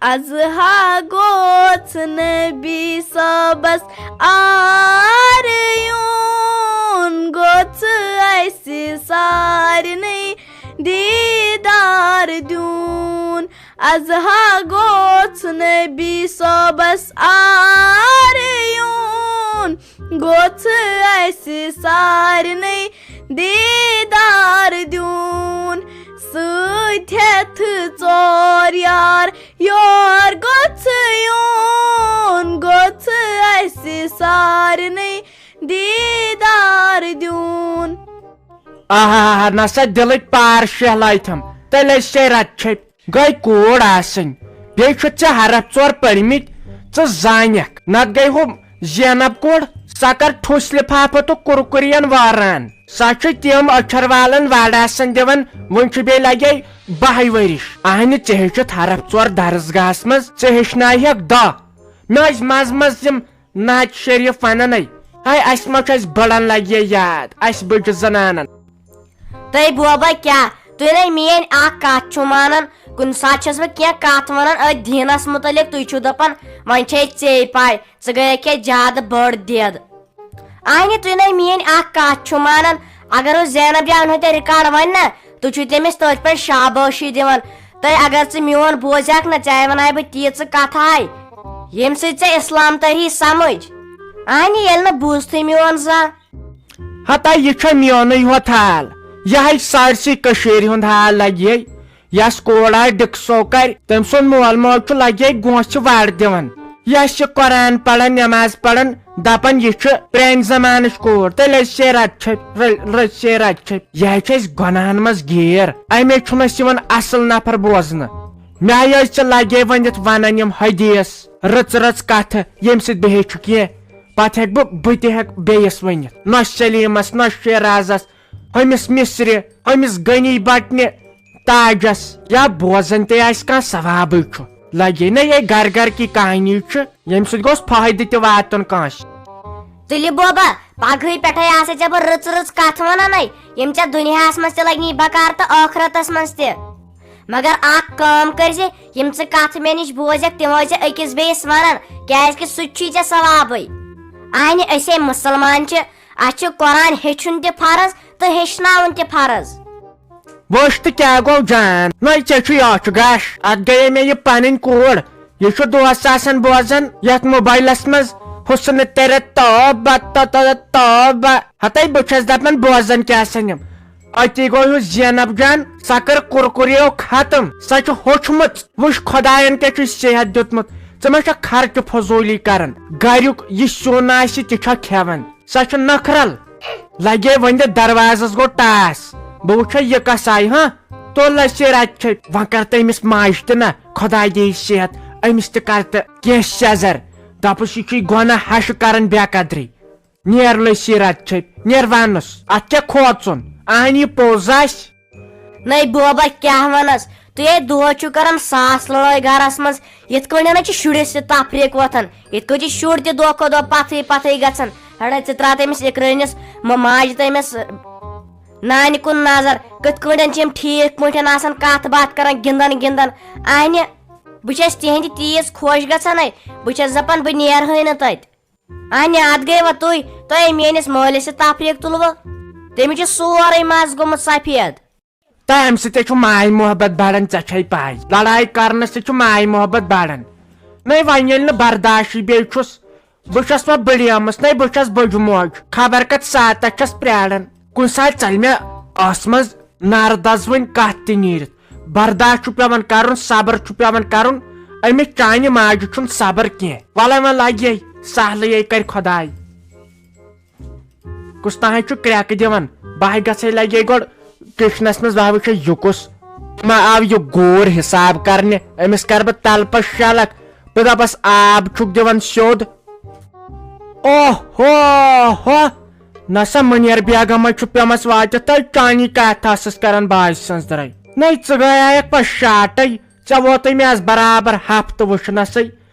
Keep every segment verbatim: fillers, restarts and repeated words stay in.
از ہا گوٚژھ نبی صٲبس آر یُن، گوٚژھ اسہِ سارنٕے دیٖدار دیُن۔ از ہا گوٚژھ نبی صٲبس آر یُن، گوٚژھ اسہِ سارنٕے دیٖدار دیُن۔ سۭتۍ ہٮ۪تھ ژور یار یور گوٚژھ یُن، گوٚژھ اسہِ سارنٕے دیٖدار دیُن۔ آہا، نسا دِلٕکۍ پار شیہلٲوتھم، تیٚلہِ ٲسۍ شیٚے رٮ۪تہٕ چھٔپۍ۔ گٔے کوٗر آسٕنۍ، بیٚیہِ چھُتھ ژےٚ حرف ژور پٔرمٕتۍ، ژٕ زانکھ۔ نتہٕ گٔے ہُہ زینب کوٗر، سۄ کر ٹھوٚس لفافہٕ تہٕ کُرکُرین واران۔ سۄ چھِ تِم أچھر والن وڑ آسان دِوان، وۄنۍ چھُ بیٚیہِ لگے بہے ؤرِش۔ اہنہِ، ژےٚ ہیٚچھِتھ حرف ژور درس گاہس منٛز، ژےٚ ہیٚچھناوہکھ دہ۔ مےٚ ٲسۍ منٛزٕ منٛزٕ یِم نعت شریف ونان ہے، ہے، اسہِ ما چھُ، اسہِ بڑن لگہِ یاد، اسہِ بٔچہِ زنانن۔ تُہۍ بوبا کیٛاہ؟ تُہۍ نے میٲنۍ اکھ کتھ چھِو مانان۔ کُنہِ ساتہٕ چھَس بہٕ کینٛہہ کتھ ونان أتھۍ دیٖنس مُتعلق، تُہۍ چھِو دپان وۄنۍ چھے ژے پاے، ژٕ گٔیکھ ہے زیادٕ بٔڑ دٮ۪د۔ اہنہِ، تُہۍ نے میٲنۍ اکھ کتھ چھِو مانان۔ اگر ہُہ زینب جان ہُہ تۄہہِ ریکارڈ ونہِ نا، تُہۍ چھِو تٔمِس تٔتھۍ پٮ۪ٹھ شابٲشی دِوان۔ تُہۍ اگر ژٕ میون بوزکھ نہ، ژےٚ ونہٕ ہاے بہٕ تیٖژٕ کتھٕ ہاے، ییٚمہِ سۭتۍ ژےٚ اسلام تری سمجھ۔ اہنہِ، ییٚلہِ نہٕ بوٗزتھٕے میون زانٛہہ۔ ہتا، یہِ چھا میونُے ہوت حال؟ یہِ ہے سارسی کٔشیٖرِ ہُنٛد حال لگہِ۔ یس کورِ آسہِ ڈکسو کرِ، تٔمۍ سُنٛد مول موج چھُ لگہِ گونٛژھِ وڑ دِوان۔ یس چھِ قرآن پران، نماز پران، دپان یہِ چھِ پرانہِ زمانٕچ کوٗر، تیٚلہِ ٲسۍ سے رتہٕ چھٔپۍ، رٔ-، رٔتۍ سے رتہٕ چھٔپۍ۔ یہِ ہے چھِ أسۍ گۄناہن منٛز گیٖر، امے چھُنہٕ اَسہِ یِوان اصل نفر بوزنہٕ۔ مےٚ ہے ٲسۍ ژےٚ لگے ؤنِتھ ونان یِم حدیث، رٕژ رٕژ کتھٕ، ییٚمہِ سۭتۍ بہٕ ہیٚچھِ کینٛہہ۔ پتہٕ ہیٚکہٕ بہٕ، بہٕ تہِ ہیٚکہٕ بیٚیِس ؤنِتھ، نہ سلیمس، نہ شیرازس، ہُمِس مصرِ، ہُمِس غنی بٹنہِ، تاجس۔ یا بوزن تہِ آسہِ کانٛہہ ثوابٕے چھُ، لگے نہ یہِ گرٕ گرٕ کی کہانی چھُ، ییٚمہِ سۭتۍ گوٚژھ فٲیدٕ تہِ واتُن کٲنٛسہِ۔ تُلہِ بوبا، پگہٕے پٮ۪ٹھے آسے ژےٚ بہٕ رٕژ رٕژ کتھ ونانے، یِم ژےٚ دُنیاہس منٛز تہِ لگنی بکار تہٕ ٲخرتس منٛز تہِ۔ مگر اکھ کٲم کٔرۍ زِ، یِم ژٕ کتھٕ مےٚ نِش بوزکھ، تِم ٲسۍ زِ أکِس بیٚیِس ونان، کیازِ کہِ سُہ تہِ چھُے ژےٚ ثوابٕے۔ اہنہِ، أسے مُسلمان چھِ، اسہِ چھُ قرآن ہیٚچھُن تہِ فرض تہٕ ہیٚچھناوُن تہِ فرض۔ وٕچھ تہٕ کیٛاہ گوٚو جان، نَے ژےٚ چھُے اَچھ گاش۔ اَتھ گٔیے مےٚ یہِ پنٕنۍ کوٗر، یہِ چھُ دۄہس آسان بوزان یَتھ موبایلس منٛز، حسن تیرے توبہ، تو-، تو-، توبہ۔ ہتے بہٕ چھَس دپان بوزان کیٛاہ سا یِم۔ أتی گوٚو ہیوٗ زینب جان، سۄ کٔر کُرکُریو ختم، سۄ چھِ ہوٚچھمٕژ۔ وٕچھ خۄدایَن کیٛاہ چھُے صحت دیُتمُت، ژٕ ما چھَکھ خرچہٕ فضوٗلی کران؟ گریُک یہِ سیُن آسہِ تہِ چھا کھٮ۪وان؟ سۄ چھِ نکھرل۔ لگے وۄنۍ دِ دروازس گوٚو ٹاس۔ بہٕ وٕچھے یہِ کس آیہِ، ہاں؟ تُل لسے رتہِ چھے۔ وۄنۍ کر تہٕ أمِس ماجہِ تہِ نہ، خۄداے دِیہِ صحت، أمِس تہِ کر تہٕ کینٛہہ سیزر۔ دپُس یہِ چھُے گۄناہ ہشہِ کران بے قدری۔ نیر لسے رتہِ چھے، نیر ونُس۔ اتھ کیٛاہ کھوژُن؟ اہن یہِ پوٚز آسہِ۔ نَے بوبا، کیٛاہ وَنس؟ تُہۍ ہے دۄہس چھِو کران ساس لڑٲے گرس منٛز۔ یِتھ کٲٹھۍ چھِ شُرِس تہِ تفریٖق وۄتھان، یِتھ کٲٹھۍ چھِ شُرۍ تہِ دۄہ کھۄتہٕ دۄہ پتھٕے پتھٕے گژھان۔ ہڑے، ژٕ ترٛاو تٔمِس اِقرٲنِس، مہ-، ماجہِ تٔمِس نانہِ کُن نظر، کِتھ کٲٹھۍ چھِ یِم ٹھیٖک پٲٹھۍ آسان کتھ باتھ کران، گِنٛدان گِنٛدان۔ اہنہِ، بہٕ چھَس تِہنٛدِ تیٖژ خۄش گژھان ہے، بہٕ چھَس دپان بہٕ نیرہٕے نہٕ تتہِ۔ اہنہِ، اتھ گٔے وۄنۍ تُہۍ، تۄہہِ میٲنِس مٲلِس تہِ تفریٖق تُلوٕ، تٔمِس چھُ سورُے مس گوٚمُت سفید۔ تہٕ امہِ سۭتۍ چھُ ماے محبت بڑان، ژےٚ چھے پاے۔ لڑایہِ کرنہٕ سۭتۍ چھُ ماے محبت بڑان۔ نَے وۄنۍ ییٚلہِ نہٕ برداشٕے بیٚیہِ چھُس، بہٕ چھَس وۄنۍ بٔڑیمٕژ، نَے بہٕ چھَس بٔڑ موج، خبر کتھ ساعتس چھَس پرٛاران۔ کُنہِ ساتہٕ ژَلہِ مےٚ ٲسہٕ منٛز نارٕ دزوٕنۍ کتھ تہِ نیٖرِتھ۔ برداشت چھُ پٮ۪وان کرُن، صبر چھُ پٮ۪وان کرُن۔ أمِس چانہِ ماجہِ چھُنہٕ صبر کینٛہہ۔ وَلَے وۄنۍ لگہِ یے، سہلٕے یے کرِ خۄداے۔ کُس تام چھُ کرٛٮ۪کہٕ دِوان۔ بہٕ ہا گژھے لگے گۄڈٕ کچنس منٛز، بہٕ ہا وٕچھے یہِ کُس۔ ما آو یہِ گوٗر حساب کرنہِ، أمِس کرٕ بہٕ تلہٕ پتہٕ شلکھ۔ بہٕ دپس آب چھُکھ دِوان سیوٚد۔ اوہ ہو ہو، نسا مُنیر بیگم حظ چھُ پیومس واتِتھ تہٕ چانی کتھ ٲسٕس کران باجہِ سٕنٛز درے۔ نَے ژٕ گٔیایکھ پتہٕ شاٹے، ژےٚ ووتُے مےٚ از برابر ہفتہٕ وٕچھنسٕے۔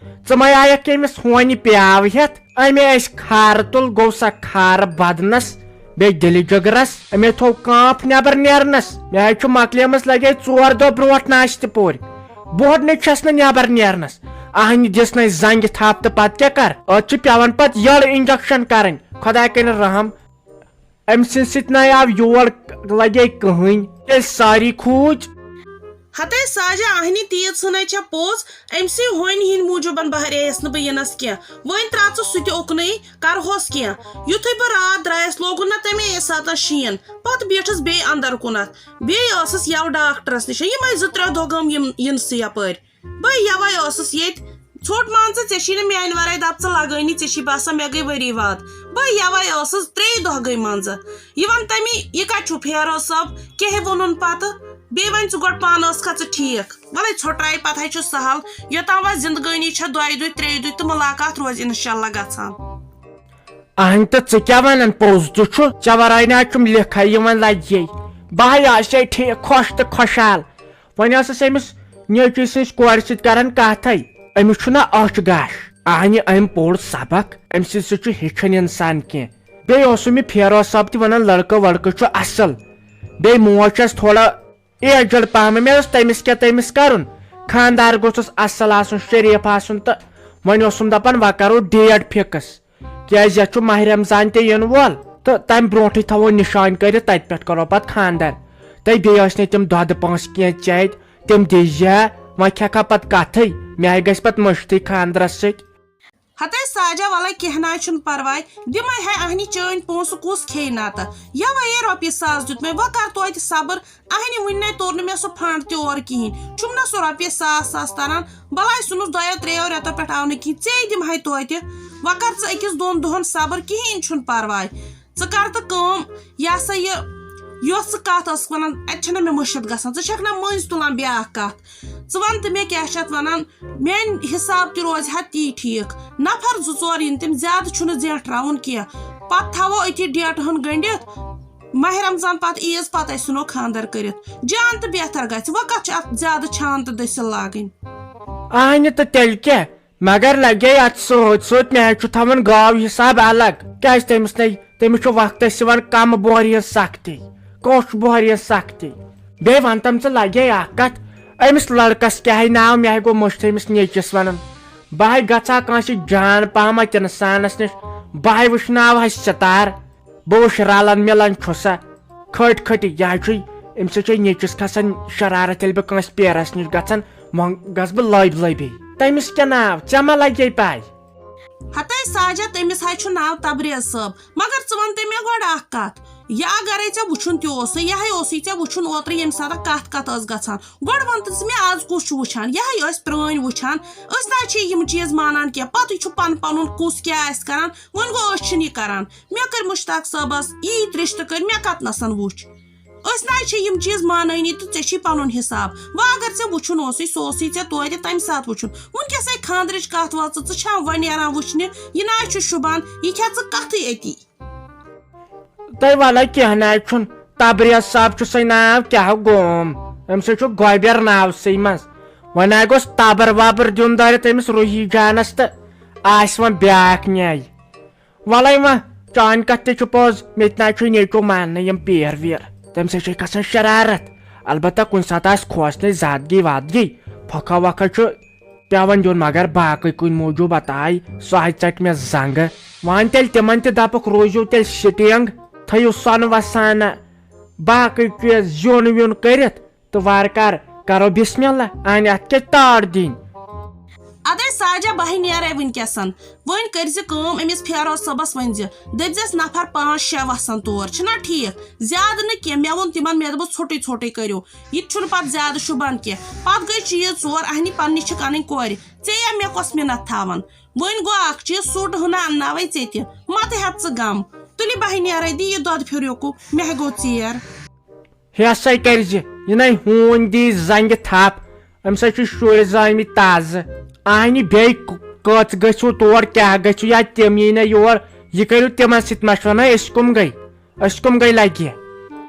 ژٕ مَے آیکھ ییٚمِس ہونہِ پیاو ہٮ۪تھ؟ أمۍ ٲسۍ کھارٕ تُل، گوٚو سا کھارٕ بدنس، بیٚیہِ دِلہِ جگرس۔ أمۍ تھوٚو کانٛپھ نٮ۪بر نیرنس۔ مےٚ حظ چھُ مۄکلیمٕژ لگے ژور دۄہ برونٛٹھ ناشتہٕ پورِ۔ بہت نے چھس نہٕ نٮ۪بر نیرنس۔ اہنہِ دِژ نے زنگہِ تھپھ تہٕ پتہٕ کیٛاہ کر؟ أتۍ چھِ پٮ۪وان پتہٕ یٔڑ انجکشن کرٕنۍ۔ خۄداے کٔرِن رحم۔ أمۍ سٕنٛدِ سۭتۍ نَے آو یور لگے کٕہٕنۍ، تیٚلہِ ساری کھوٗژ۔ ہتے ساجا، اہنہِ تیٖژ ہٕنَے چھےٚ پوٚز، أمۍ سٕے ہونہِ ہِنٛدۍ موٗجوٗبن بہرییَس نہٕ بہٕ یِنَس کینٛہہ۔ وۄنۍ ترٛاو ژٕ سُہ تہِ اُکنٕے، کرہوس کینٛہہ۔ یُتھُے بہٕ راتھ درٛایَس، لوگُن نہ تَمے ساتہٕ شیٖن۔ پتہٕ بیٖٹھٕس بیٚیہِ اندر کُنتھ۔ بیٚیہِ ٲسٕس یَوٕ ڈاکٹرس نِش۔ یِمَے زٕ ترٛےٚ دۄہ گٔم یِم یِنسٕے یپٲرۍ۔ بہٕ یَوَے ٲسٕس ییٚتہِ۔ ژھوٚٹ مان ژٕ، ژےٚ چھی نہٕ میٛانہِ ورٲے دَپ ژٕ لگٲنی، ژےٚ چھی باسان مےٚ گٔے ؤری واد۔ بہٕ یَوَے ٲسٕس، ترٛیٚیہِ دۄہ گٔے منٛزٕ۔ یہِ وَن تَمی، یہِ کَتہِ چھُ فیروز صٲب؟ کیٛاہ ووٚنُن پَتہٕ؟ بیٚیہِ وَنہِ ژٕ گۄڈٕ پانہٕ ٲسکھا ژٕ ٹھیٖک؟ وَلَے ژھۄٹرایہِ پَتہٕ ہے چھُ سہل۔ یوٚتام وۄنۍ زِندگٲنی چھےٚ دۄیہِ دُہہِ، ترٛیٚیہِ دُہہِ تہٕ مُلاقات روزِ اِنشاءاللہ گژھان۔ اہن تہٕ ژٕ کیٛاہ وَنان؟ پوٚز تہِ چھُ، ژےٚ وَرٲے نہ چھُم لیکھے یِوان لَگہِ۔ بہٕ ہے آسے ٹھیٖک، خۄش تہٕ خۄشحال۔ وۄنۍ ٲسٕس أمِس نیٚچوۍ سٕنٛزِ کورِ سۭتۍ کران کتھے۔ أمِس چھُنہ أچھ گاش۔ اہنہِ أمۍ پوٚر سبق، أمۍ سۭتۍ سۭتۍ چھُ ہیٚچھان انسان کینٛہہ۔ بیٚیہِ اوسُم یہِ فیروز صٲب تہِ ونان، لڑکہٕ وڑکہٕ چھُ اصل۔ بیٚیہِ موج چھس تھوڑا ایجڈ پہم۔ مےٚ اوس تٔمِس کیٛاہ تٔمِس کرُن، خاندار گوٚژھُس اصل آسُن، شریف آسُن، تہٕ وۄنۍ اوسُم دپان وۄنۍ کرو ڈیٹ فکس۔ کیازِ یتھ چھُ ماہِ رمضان تہِ یِنہٕ وول، تہٕ تمہِ برونٹھٕے تھاوو نشٲنۍ کٔرِتھ، تتہِ پٮ۪ٹھ کرو پتہٕ خاندر۔ تہٕ بیٚیہِ ٲسۍ نہٕ تِم دۄدٕ پانٛژھ کینٛہہ چیٚتۍ، تِم دیٖزِہا، وۄنۍ کھٮ۪کھا پتہٕ کتھٕے، مےٚ ہے گژھِ پتہٕ مٔشتٕے خاندرس سۭتۍ۔ ہتے ساجا، ولے کینٛہہ نہ چھُنہٕ پرواے، دِمے ہے اہنہِ چٲنۍ پونٛسہٕ، کُس کھیٚیہِ نتہٕ؟ یوے ہے رۄپیہِ ساس دیُت مےٚ، وۄنۍ کر توتہِ صبر، اہنہِ وُنہِ نے توٚر نہٕ مےٚ سُہ فنڈ تہِ اورٕ کِہیٖنۍ۔ چھُم نہ سُہ رۄپیہِ ساس ساس تران، بلاے سُنُس دۄیو ترٛیٚیو رٮ۪تو پٮ۪ٹھ آو نہٕ کِہیٖنۍ، ژے دِمہٕ ہاے توتہِ۔ وۄنۍ کر ژٕ أکِس دۄن دۄہن صبر، کِہیٖنۍ چھُنہٕ پرواے۔ ژٕ کر تہٕ کٲم، یہِ ہسا یہِ، یۄس ژٕ کتھ ٲسٕکھ ونان، اتہِ چھنہ مےٚ مٔشِتھ گژھان، ژٕ چھکھ نہ مٔنٛزۍ تُلان بیٛاکھ کتھ۔ ژٕ ون تہٕ مےٚ کیٛاہ چھِ اتھ ونان، میانہِ حساب تہِ روزِ ہا تی ٹھیٖک۔ نفر زٕ ژور یِن، تِم زیادٕ چھُنہٕ زینٹھراوُن کینٛہہ۔ پتہٕ تھاوو أتی ڈیٹہٕ ہن گٔنڈِتھ۔ ماہِ رمضان پتہٕ عیٖز پتہٕ أسۍ ژھٕنو خانٛدر کٔرِتھ۔ جان تہٕ بہتر گژھِ۔ وۄنۍ کتھ چھِ اتھ زیادٕ چھان تہٕ دٔسِل لاگٕنۍ؟ اہنہِ تہٕ تیٚلہِ کیٛاہ؟ مگر لگے اتھ سۭتۍ سۭتۍ مےٚ چھُ تھاوُن گاو حساب الگ۔ کیٛازِ تٔمِس نے، تٔمِس چھُ وقتس یِوان کم بۄہرِ ہٕنٛز سختی، کوٚش بۄہرِ ہٕنٛز سختی۔ بیٚیہِ ون تم ژٕ، لگے اکھ کتھ، أمِس لڑکس کیٛاہ ہے ناو؟ مےٚ ہے گوٚو مٔشتھ أمِس نیٚچِس ونُن۔ بہٕ ہے گژھٕ ہا کٲنٛسہِ جان پہمتھ انسانس نِش، بہٕ ہے وٕچھناو ہا ستار۔ بہٕ وٕچھ رلان مِلان چھُسا، کھٔٹۍ کھٔٹۍ۔ یہِ حظ چھُے، أمۍ سۭتۍ چھے نیٚچِس کھسان شرارت، ییٚلہِ بہٕ کٲنٛسہِ پیرس نِش گژھان، وۄنۍ گژھٕ بہٕ لٔبۍ لٔبی۔ تٔمِس کیٛاہ ناو؟ ژےٚ ما لگے پاے؟ ہتے ساجا، تٔمِس حظ چھُ ناو تبریز صٲب۔ مگر ژٕ وَن تہٕ مےٚ گۄڈٕ اکھ کتھ، یہِ اگرے ژےٚ وٕچھُن تہِ اوسُے، یہِ ہے اوسُے ژےٚ وٕچھُن اوترٕ، ییٚمہِ ساتہٕ کتھ کتھ ٲس گژھان۔ گۄڈٕ وَن تہٕ ژٕ مےٚ، از کُس چھُ وٕچھان؟ یہِ ہے ٲسۍ پرٛٲنۍ وٕچھان۔ أسۍ نہ حظ چھِ یِم چیٖز مانان کینٛہہ۔ پتہٕ چھُ پن پنُن کُس کیٛاہ آسہِ کران، وۄنۍ گوٚو أسۍ چھِنہٕ یہِ کران۔ مےٚ کٔرۍ مُشتاق صٲبس ییٖتۍ رِشتہٕ کٔرۍ، مےٚ کتنسن وُچھ؟ أسۍ نہ حظ چھِ یِم چیٖز مانٲنی تہٕ ژےٚ چھی پنُن حساب۔ وۄنۍ اگر ژےٚ وُچھُن اوسُے، سُہ اوسُے ژےٚ توتہِ تمہِ ساتہٕ وُچھُن۔ وُنکیٚس ہے خانٛدرٕچ کتھ وٲژ، ژٕ چھا وۄنۍ نیران وُچھنہِ؟ یہِ نہ حظ چھُ شوٗبان، یہِ کھےٚ ژٕ کتھٕے أتی۔ تہٕ وَلہٕ کینٛہہ نہ حظ چھُنہٕ، تبریز صٲب چھُ سُے ناو، کیٛاہ گوم؟ أمۍ سۭتۍ چھُ گۄبٮ۪ر ناوسٕے منٛز۔ وۄنۍ نہ گوٚژھ تبر وبر دیُن دٲرِتھ أمِس روحی جانس تہٕ آسہِ وۄنۍ بیٛاکھ نیہِ۔ وَلَے وۄنۍ، چٲنۍ کَتھ تہِ چھِ پوٚز، مےٚ تہِ نہ چھُے نیٚچوٗ ماننٕے یِم پیٖر ویٖر۔ تَمہِ سۭتۍ چھے کھسان شرارت۔ البتہ کُنہِ ساتہٕ آسہِ کھوژنٕچ زادگی وادگی، پھۄکھا وۄکھا چھُ پٮ۪وان دیُن، مگر باقٕے کُنہِ موٗجوٗب بتاے، سُہ ہَے ژَٹہِ مےٚ زنٛگہٕ۔ وۄنۍ تیٚلہِ تِمن تہِ دَپُکھ، روٗزِو تیٚلہِ سِٹینٛگ، تھٲیِو سۄنہٕ وسانہ، باقٕے چیٖز زیُن ویُن کٔرِتھ۔ تہٕ وارٕ کارٕ کرو بسم اللہ، اہنہِ اتھ کیٛاہ تاڑ دِنۍ؟ ادے ساجہ، بہٕ ہے نیرے وٕنکیٚسن۔ وۄنۍ کٔرۍ زِ کٲم، أمِس فیروز صٲبس ؤنۍ زِ، دٔپۍ زٮ۪س نفر پانٛژھ شےٚ وسن تور، چھُنہ ٹھیٖک؟ زیادٕ نہٕ کینٛہہ، مےٚ ووٚن تِمن، مےٚ دوٚپُس، ژھوٚٹُے ژھوٚٹُے کٔرِو، یہِ تہِ چھُنہٕ پتہٕ زیادٕ شوٗبان کینٛہہ۔ پتہٕ گٔے چیٖز ژور، اہنہِ پننہِ چھِکھ انٕنۍ کورِ، ژےٚ یا مےٚ کۄس مِنت تھاون؟ وۄنۍ گوٚو اکھ چیٖز، سوٗٹ ہنا انناوے ژےٚ تہِ، مہ تہِ ہٮ۪تھ ژٕ غم۔ تُلہِ بہٕ ہے نیرے، دِ یہِ دۄدٕ پھیوٚر یوکُن، مےٚ ہے گوٚو ژیر۔ ہے سا کٔرۍ زِ، یہِ نے ہوٗنۍ دی زنٛگہِ تھپھ، أمۍ سۭتۍ چھِ شُرۍ زامٕتۍ تازٕ۔ اہنہِ بیٚیہِ ک-، کٔژ گٔژھِو تور، کیٛاہ گٔژھِو یا تِم یی نہ یور، یہِ کٔرِو تِمن سۭتۍ مشورٕ، نہ أسۍ کٕم گٔے، أسۍ کٕم گٔے لگہِ۔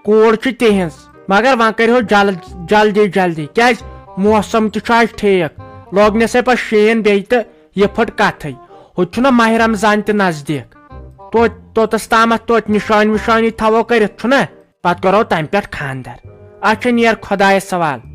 کوٗر چھِ تِہنٛز، مگر وۄنۍ کٔرِہو جل-، جلدی جلدی، کیٛازِ موسم تہِ چھُ آز ٹھیٖک، لوگنس ہے پتہٕ شیٖن بیٚیہِ تہٕ یہِ پھٔٹ کتھٕے، ہُتہِ چھُنہ ماہِ رمضان تہِ نزدیٖک۔ توتہِ، توٚتس تامتھ توتہِ نِشٲنۍ وِشٲنۍ تھاوو کٔرِتھ، چھُنہ؟ پتہٕ کرو تمہِ پٮ۪ٹھ خاندر۔ اچھا نیر خۄدایس حوالہٕ۔